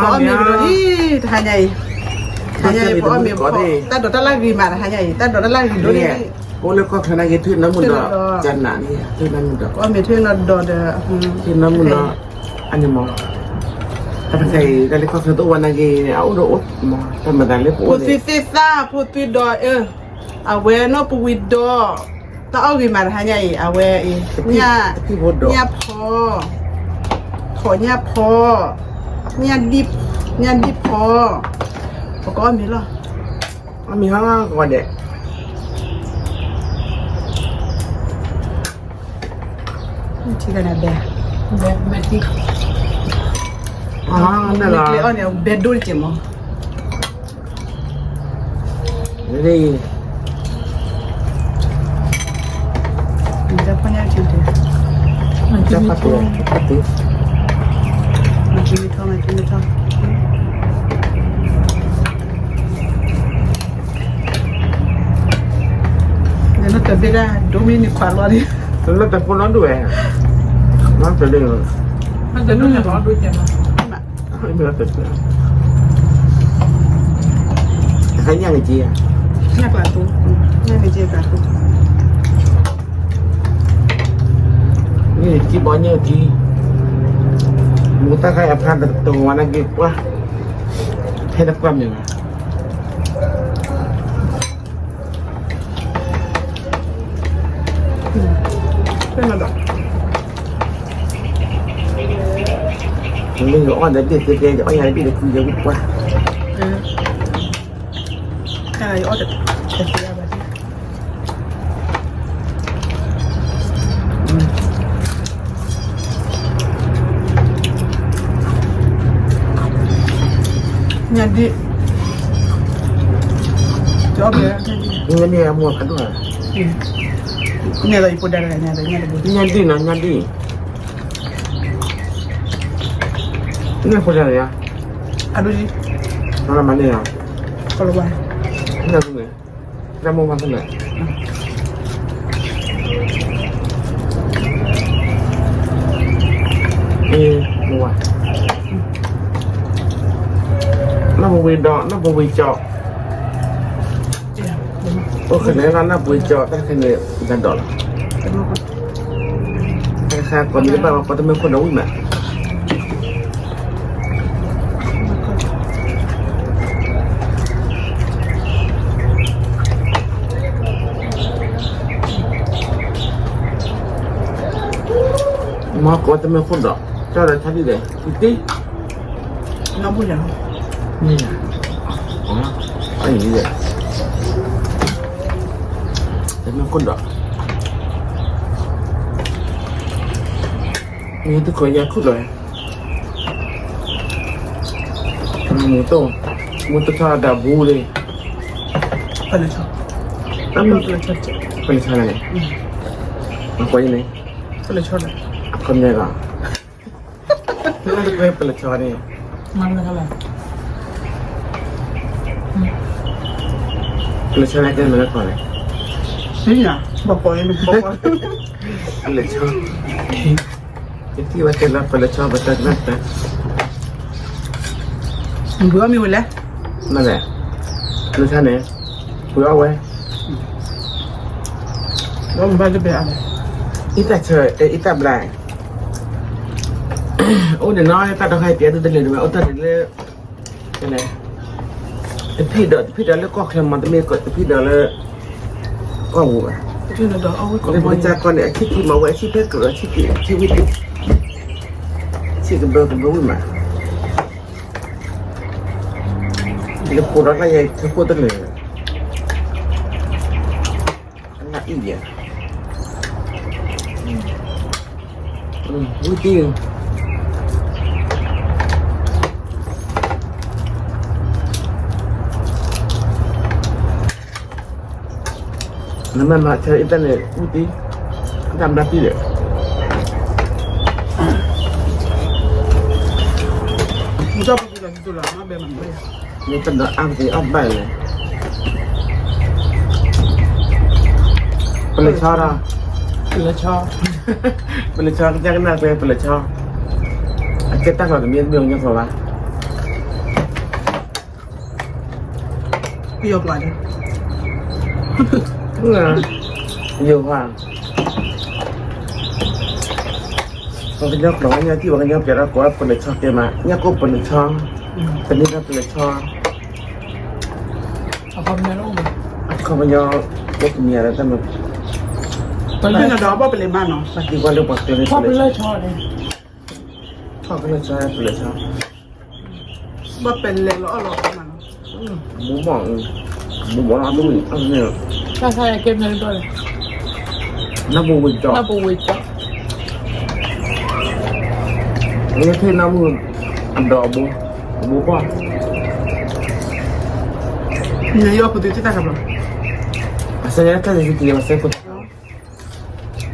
ပအီၣ်မ့ၤကဒီးလံ တဟါညါအံၤ, တဟါညါအံၤ ပအီၣ်မ့ၤ တၢ်ဒိးတၢ်လၢဂ့ၤမး တဟါညါအံၤ တၢ်ဒိးတၢ်လၢဂ့ၤဒိၣ်န့ၣ်, အိၣ်လၢကီၢ်ချၢနာ်က့ ထုးနၢမုၢ်ဒီး ကနၤန့ၣ် ထုးနၢမုၢ်ဒီး ပအီၣ်မ့ၤထုးနၢဒီး ထုးနၢမုၢ်ဒီး အန့ၣ်မး, တၢ်တခါအံၤ တၢ်လၢကီၢ်ချၢတအိၣ်ဝဲနာ်က့ အအိၣ်ဒီးအိၣ်မး တၢ်မၤသးလၢပအိၣ် ဖိသ့ၣ်သ့ၣ်သၣ် ဖိသွံဒီး အဝဲနီၢ်ပူၤဝံၤဒီး တၢ်အီၣ်ဂ့ၤမး တဟါညါအံၤ အဝဲအံၤ ညၣ်ဖီ, ထိးညၣ်ဖီ, ညၣ်ဒံၣ်ဖီ, ပကအီၣ်မ့ၤလီၤ, အီၣ်မ့ၤဟီဂီၤဒဲး, ထံၣ်ကနၤဘဲ, ဘဲမၤတံၢ်, အီၣ်န့ၣ် ဘဲဒိၣ်တက့ၢ်မး Ready. မၤကမ့ၢ်ထီၣ် မၤကမ့ၢ်ထီၣ်, နတဘ့ၣ်ဒၣ် ဒိမ့ၢ်န့ၣ်ခွးလီၤန့ၣ်, နတဖိလီၤဒိၣ်ဝဲ, နတဒိၣ်န့ၣ်လီၤဒိၣ်ကဲလီၤ. တခါညၣ်က့ၤ, ညၣ်ကျးသူ, ညၣ်က့ၤက့ၤကျးသူ, န့ၣ်က့ၤဘီညၣ်က့ၤ, မူတၢ်ခါအဖါတကဝါနာ်က့ၤကွၢ်, ဖဲတကွၢ်မ့ၢ်ဘၣ်. မ့ၢ်ယအီၣ်ဒီးဘ့ၣ်သ့သ့ ယအီၣ်ယၤဒီးဘ့ၣ်တခုယဝံၣ်ကွၢ်, ယအီၣ်ဒီးတသ့ဘၣ်. ညၣ်ဒ့ၣ်, ညၣ်ဒ့ၣ်အမိၢ်ဖးဒိၣ်, ညၣ်ဒ့ၣ်, ညၣ်ဒ့ၣ်နီၤ ညၣ်ဒ့ၣ်, ညၣ်ဖိဒါန့ၣ်, အဒိ, မၤန့ၢ်, ကလီၤဘၣ်, ညၣ်ဒ့ၣ်န့ၣ်, တၢ်မိၢ်မၤသ့ၣ်န့ၣ်, အ့, မ့ၢ်ဝဲ, နီၢ်ပဝ့ၤဒီး နီၢ်ပဝ့ၤကၠီ, အိၣ်ခဲန့ၣ်လီၤ နီၢ်ပဝ့ၤကၠီ တၢ်ခဲန့ၣ် တၢ်ဒိးလီၤ, တၢ်ခါကိးမံၤတဘၣ်ဝဲ ကိးတမ့ၢ်ခိၣ်ဒီးဝံၣ်မး မ့ၢ်ကိးတမ့ၢ်ခိၣ်ဒီး ကၠီဒီးဆါဒံၣ်ဒီး တံၢ်, နီၢ်ဘိၣ်ယၤ, မ့ၢ်ယၤ, အံၤ, တမ့ၢ်ခိၣ်ဒီး, မ့ၢ်တခိၣ်ယၤခိၣ်ဒီး, မ့ၢ်တ, မ့ၢ်တထီၣ်ဒၣ်ဘူးလံ, ပလဲၤဆီ, ပလဲၤဆီန့ၣ်, အဃိန့ၣ်, ပလဲၤဆီန့ၣ်, အခီပညီလီၤ, ပလဲၤဆီန့ၣ်, ပလဲၤဆီန့ၣ်ကဲမနုၤလဲၣ်, ပလဲၤဆီ, ယထံၣ်ဝဲတဲလၢပလဲၤဆီပတၢ်ကနၣ်တၢ်, ဘုအီၣ်မ့ၤဝဲလဲၣ်, နလဲၣ်, ပလဲၤဆီန့ၣ်, ဘုအီၣ်ဝဲ, ဘၣ်တဘဲအါလဲၣ်, အံသၣ်ဆၢ, အံသၣ်ဘျါ, အိၣ်န့ၣ်နီၤ တၢ်ဒိးခါအံၤ ပျဲဒုတလ့ၤတဝဲ အိၣ်တၢ်န့ၣ်လၢ, တဖံၣ်ဒီး တဖံၣ်ဒီးလၢကီၢ်ချၢမး တမ့ၢ်တဖံၣ်ဒီးလၢ ကီၢ်ပူၤဘၣ်, လၢပကစၢ်ကီၢ်န့ၣ် အဆံၣ်ခံမး ဝဲအဆံၣ်ဖဲကရၢ အဆံၣ်ဖဲ, ဆံၣ်ကဘၢကဘၢဝံၣ်မး, လၢဖိဒီးကျါယဲ ထၢခိၣ်တလၢာ်, အနၢ်အံၣ်ယဲ, ဝံၣ်တံၢ်, နမ့ၢ်မၤဆၢအံသၣ်န့ၣ် ဝံၣ်တံၢ်, တၢ်ဘျါတံၢ်ဒီး, မ့ၢ်တၢ်ပကလီၤတလီၤ မ့ၢ်ဘဲမၤဘဲယၤ မ့ၢ်တၢ်ဒီးအါကသ့အီၣ်ဘၣ်လဲၣ်, ပလဲၤဆီဒီး, ပလဲၤဆီ, ပလဲၤဆီ ကစၢ်ကနၣ်ကျဲ ပလဲၤဆီ, အကဲတၢ်လီၤတမံၤတမံၤညါဃီဘၣ်, ယိၤကျိာ်, ယိၤဟါ, ပှၤကညီကျိာ် ပှၤကညီကျိာ်ဒီးကိးပလဲၤဆီကဲမး ညၣ်ကိၣ်ပလဲၤဆီ, ပန့ၢ်ဒီးပလဲၤဆီ, အခီပညီ ပှၤကညီ ပှၤကညီတမ့ၢ် ပလဲၤဒီးဘၣ်ပလဲၤမးနီၤ, ဘၣ်သံကွၢ်လၢပှၤကျဲန့ၣ် ပလဲၤဆီ, ထီၣ်ပလဲၤဆီ ပလဲၤဆီ, ဘၣ်ပလဲၤလီၤအီၣ်လီၤမးနီၤ, မူမီၢ်, မူမီၢ်နီၤ တၢ်ဆါကဲမ့ၢ်ဘၣ်လဲၣ်, နၢ်ပူၤဝ့ၤကၠီ, နၢ်ပူၤဝ့ၤကၠီ, နထံၣ်နၢ်ပူၤ အဒီးအဘိ, အဘိပှၢ်, နယီၢ်ဖိသ့ၣ်တၢ်ခါဘျီ, အစဲတၢ်စဲတံၤ အစဲဖိသ့ၣ်,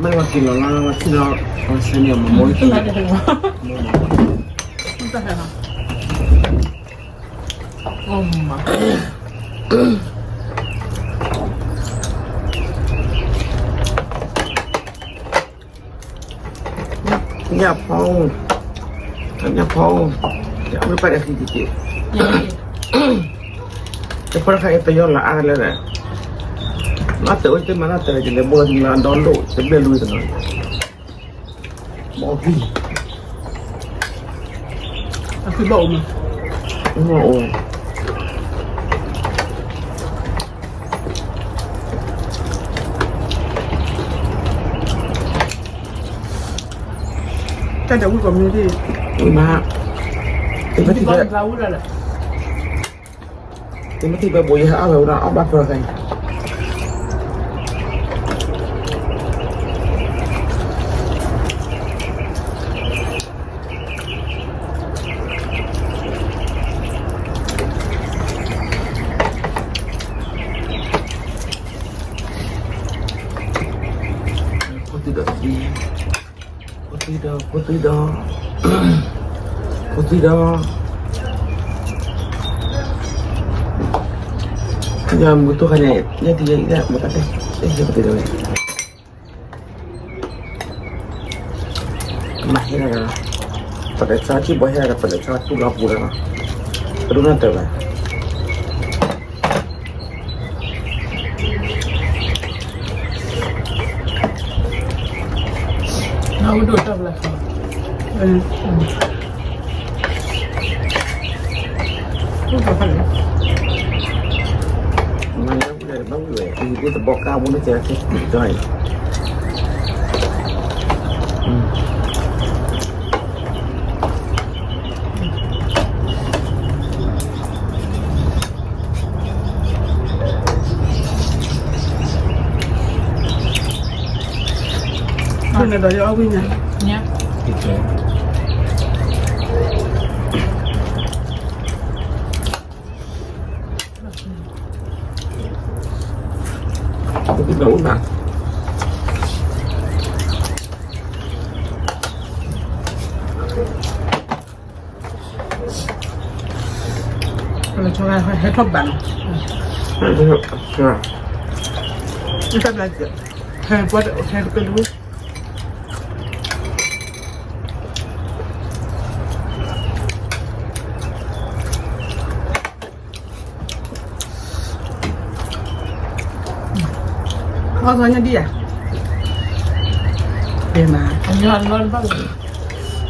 မ့ၢ်ဝဲက့ၤလီၤလၢထံၣ်လီၤ, အစဲန့ၣ်မမိၢ်, တၢ်ဟဲလီၤ, ညၣ်ဖီ, ညၣ်ဖီ, ယမ့ၢ်ပာ်ဒီးဃံတက့ၢ်, ယဖီတခါအံၤပယီၤလီၤအါလဲၣ်, မ့ၢ်တဲဝဲတမၤလၢတဲဝဲဒ်လဲၣ် ဘိလီၤဒံလီၤအဒီလိၣ် တဘျဲၣ်လွံၢ်တနီၤ, အဃံဘၣ်အိၣ်မး, အိၣ် တၢ်ဒၣ်ဝံၣ်ကီးမ့ၢ်ဒ်, ဝံၣ်မး, တမ့ၢ်ထံၣ်ဘၣ်, တမ့ၢ်ထံၣ်ဘၣ်ဘိယဟဲအီၣ်ဝဲဝဲဒၣ်အီၣ်ဘၣ်ဖျီသးအံၤ, ဖိသံဒီး, ဖိသံဒီး, ဖိသံဒီး, ဖိသံဒီး, ယမူတိၢ်ခါန့ၣ် ယဲတယဲအံၤဒၣ် မတၤတဲ, ယဲဖိသံဒီးဝဲ မၤဟဲလီၤဒီး, ပလဲၤဆီထံၣ်ဘီဟဲလီၤဒီး ပလဲၤဆီထူၣ်လီၤပူၤလီၤနီၤ, ပဒိၣ်နီၢ်တၢၤဘၣ်, နဒိၣ်တၢ်ဘျါခီ, မၤလၢဝံၤလၢဘၣ်ဝံၤဝဲ အံၤဒ်သဘီကါမူနကဲကဲဒီးအံၤ, ဒ်န့ၣ်ဒီးယအီၣ်ဝံၣ်ညါ, ဟဲထီၣ်ဘၣ်နီၤ, တၢ်ဘျါ, ဟဲပှၤ, ဟဲတပ့ၢ်တဝ့ၢ် အီၣ်သီညါဒံၣ်ဧါ, တဲမး, မ့ၢ်ကဲ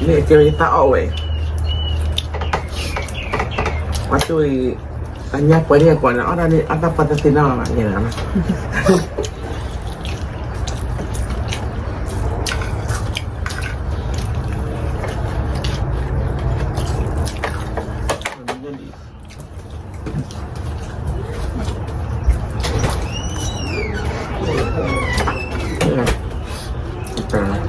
ဝဲယတၢ်အီၣ်ဝဲ, ပှၤဆိၣ်ဂ့ၤ, အညါပှဲၤန့ၣ်အကွၢ်န့ၣ် အီၣ်ဒၣ်န့ၣ် အတၢ်ပှၤတသ့နီၢ်လီၤဘၣ်, ယဲၢ်လီၤ. ယထံၣ်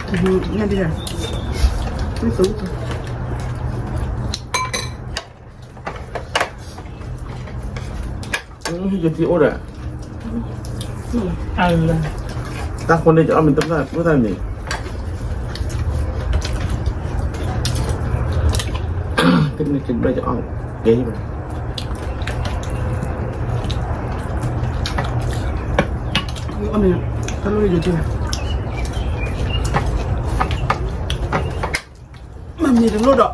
အိၣ်ဒီး, တၢ်ဃိန့ၣ် ယအီၣ်မ့ၢ်တဘျၣ်တဘျၣ်န့ၣ်, တမ့ၢ်တဘျၣ်ယအီၣ်ကဲဘၣ်, အီၣ်မ့ၢ်တၢ်လိၣ်ယိၤတံၢ်ဘၣ်. န့ၣ်တလိၣ်ဒီး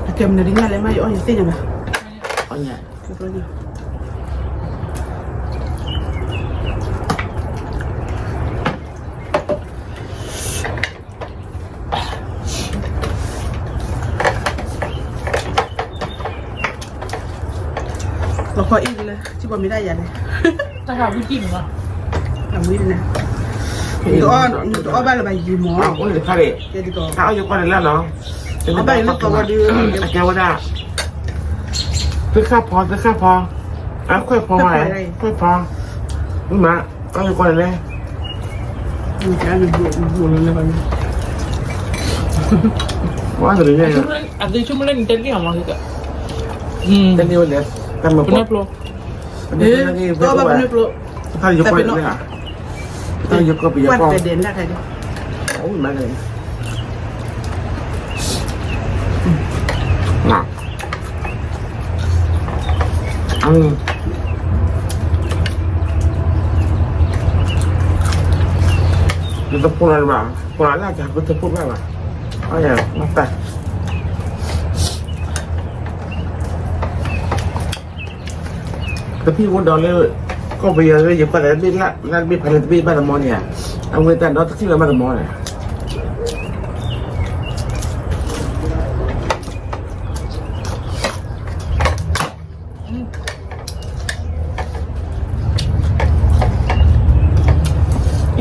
အကဲမနုၤဒ်ညါလဲၣ် မ့ၢ်ယအီၣ်ယသ့ၣ်ညါဘၣ်. လီၤခီအံၤလၢ ထံၣ်ပှၤမ့ၢ်ဒၣ်ယၤန့ၣ် တၢ်ဝံၣ်တံၢ်န့ၣ်လီၤ. အဝံၣ်န့ၣ် နတအီၣ်ဘၣ်လၢၤဘၣ်ယံၤမး အိၣ်န့ၣ်တခါန့ၣ် ကဲဒ်သိး တၢ်အီၣ်ယကီၢ်န့ၣ်လၢလီၤ အီၣ်ဘၣ်ယၤလၢသီဝဲဒု အကဲဝဲဒၣ် သ့ၣ်ဃၣ်ဖီ သ့ၣ်ဃၣ်ဖီ အခွဲးဖီဝဲ ခွဲးဖီ မ့ၢ်မး တၢ်အီၣ်ယကီၢ်န့ၣ်လဲၣ် ဝါသရၣ်ညါ အသုဆိကမိၣ်လၢနတဲလံအမၤက့ၤ တဲလံဝဲလဲၣ် တၢ်မၤပျီ တၢ်ယိၤကီၢ်န့ၣ် တၢ်ယိၤကီၢ်ပယီၤကီၢ် အိၣ်မးလဲၣ် ယတဖိလၢၤဘၣ် ပှၤလၢကဟးဃုထၢဖိဘၣ်ဘၣ် အမၤတၢ် တဖံၣ်အိၣ်ဒီးလၢ ကီၢ်ပယီၤလၢယကွၢ်လၢ လၢတဘ့ၣ်ဖးလၢတဘ့ၣ်ဘၣ်သမီန့ၣ် အဝဲတၢ်ဒီတထံၣ်လၢဘၣ်သမီန့ၣ် အံၤလၢညါန့ၣ် ယက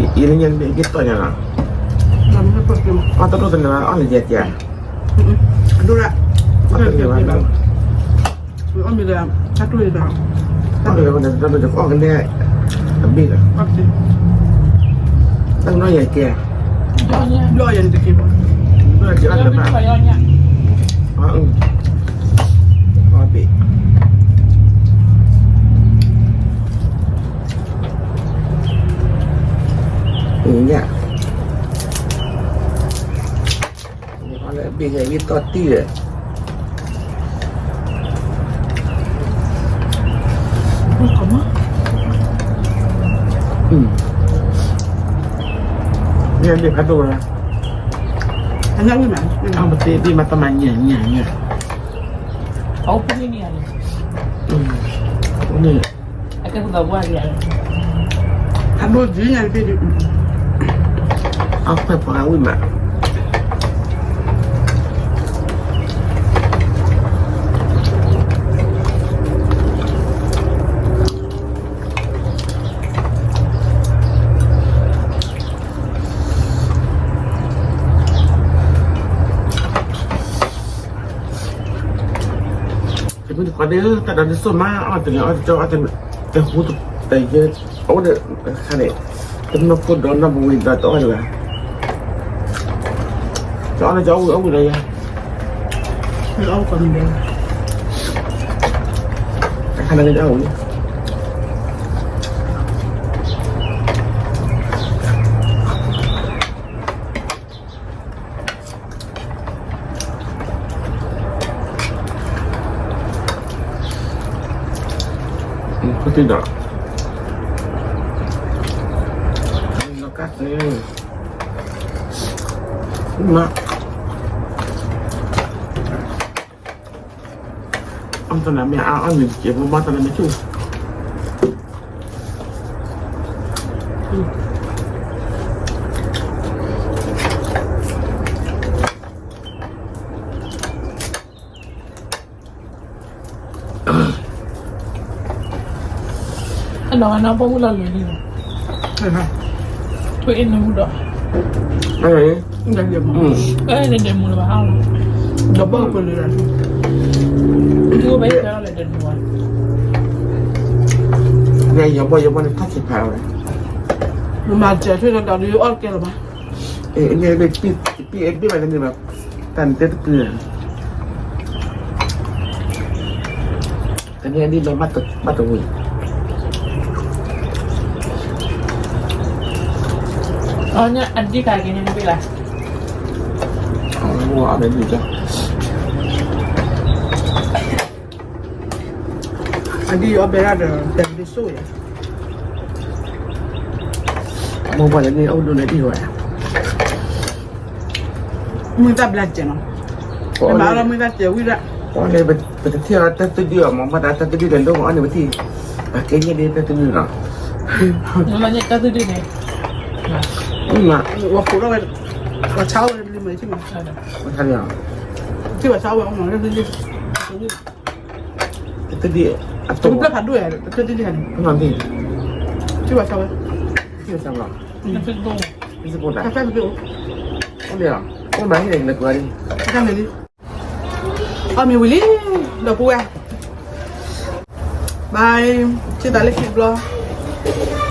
တီၢ်ညါလီၤ အီၣ်တလိၣ်တန့ၢ်ဘၣ် အီၣ်လၢယဲၢ်ကဲ အီၣ်တလိၣ်ဘၣ် အီၣ်မ့ၢ်ဒီး တၢ်တူၢ်န့ၣ်ဒီး အီၣ်ကနဲ အဘ့ၣ်လီၤ တၢ်နီၢ်ယဲၢ်ကဲ ဘျီယဲၢ်တက့ၢ်ဘၣ် ဘျီယဲၢ်တက့ၢ်ဘၣ် အီၣ်ဘ့ၣ် ညၣ် အီၣ်လၢအဘ့ၣ်ယဲၢ် ယတီၢ်တံၢ်ဒီး ယဲၢ်ဘ့ၣ်ဖးဒိၣ်လီၤ အပသ့ဘ့ၣ်မၤတမၤညၣ်ညၣ်ညၣ် အအိၣ်ဖဲန့ၣ်န့ၣ် အကဲပသးဝါဒီး အဒိဒ်ညါတဘ့ၣ်ဒ် အခွဲးပှၤဝံၣ်မး တမ့ၢ်တခီဒ် တၢ်ဒီးဒ်စိၢ်မး အီၣ်တလၢအီၣ်တကၠီ အီၣ်တဟူတယဲ အအိၣ်ဒီးခါန့ၣ် တနီၢ်ခိၣ်ဒီးနီၢ်ပဝံၤဒီးတအီၣ်တဂၤ တအီၣ်လၢတအီၣ်ဝံၤအီၣ်ဝံၤဒီးယၤ အခါန့ၣ်တအီၣ်ဝံၤ ဒီး လီၤကါသ့ မး အီၣ်တနၤမ့ၢ်အါအီၣ်န့ၣ် ယပမၤတနၤမ့ၢ်ဆူၣ် အနီၢ်အနီၢ်ပှၢ်မုၢ်လီၤလၢာ်လံလီၤ, ထွဲအ့ၣ်နမုၢ်ဒီး, အဲၣ်ဒဲးမူလၢၤဘၣ်ဟါလီၤ, ဒီးဘၣ်ပလၢာ်လီၤ, သူဝဲဖဲလီၤလဲၤဒဲးမူဘၣ်, ယဘီယဘီန့ၣ်ထီၣ်ဆံးဖးဝဲ, မမၤစၢၤထွဲဒီးဒီးအီၣ်တကဲလၢၤဘၣ်, န့ၣ် ပ့ၢ်အဲၣ်ဘ့ၣ်ဘၣ်န့ၣ်ဘၣ်, တၢ်နတဲတပျုၤ, တနံၤအဒံးဘၣ်ဘၣ်တဝံၤ, အဒံးကက့ၤန့ၣ်တဘ့ၣ်လၢ်, အီၣ်ဘဲဒ်ကၠီ, အဒ်အီၣ်ဘဲဒၣ်ဒီး တဲဒ်ဆိၣ်ယၤ, မိၢ်ပှၢ်လၢန့ၣ်အိၣ်ဒိၣ်န့ၣ်ဒ်ဝဲ, မုၢ်သၣ်ဘျါစဲးနီၤ, ပမၤအီၣ်လၢမုၢ်သၣ်စဲးဝံၤဒၣ်, ပတထံၣ်အီၤတၢ်သူၣ်ဒုၣ်အီၤမး ဘၣ်သးတၢ်သူၣ်ဒုၣ်ဒီးလိၣ်အီၣ်န့ၣ်ပထံၣ်, အကဲညါဒ်တၢ်သူၣ်ဒုၣ်နီၤ, တၢ်သူၣ်ဒုၣ်န့ၣ်, ဝဲခိးထီၣ်ဝဲ, ဝဲဆါဝဲလံမးထံၣ်မး, ထံၣ်ဝဲဆါဝဲအီၤမး, တၢ်သူၣ်ဒုၣ်, တၢ်သူၣ်ဒုၣ်အတိၢ်ဖးဒိၣ်ယၤ, တၢ်သူၣ်ဒုၣ်န့ၣ်, ထံၣ်ဝဲဆါဝဲ, ထံၣ်ဝဲဆါဝဲ, တၢ်သူၣ်ဒုၣ်, အိၣ်မးဟ့ၣ်လၢကွၢ်လံ, အီၣ်မ့ၤဝံၤလံ, ဒီပုၢ်ဝဲၢ်, bye, စံးသးလၢခံတဘျီ.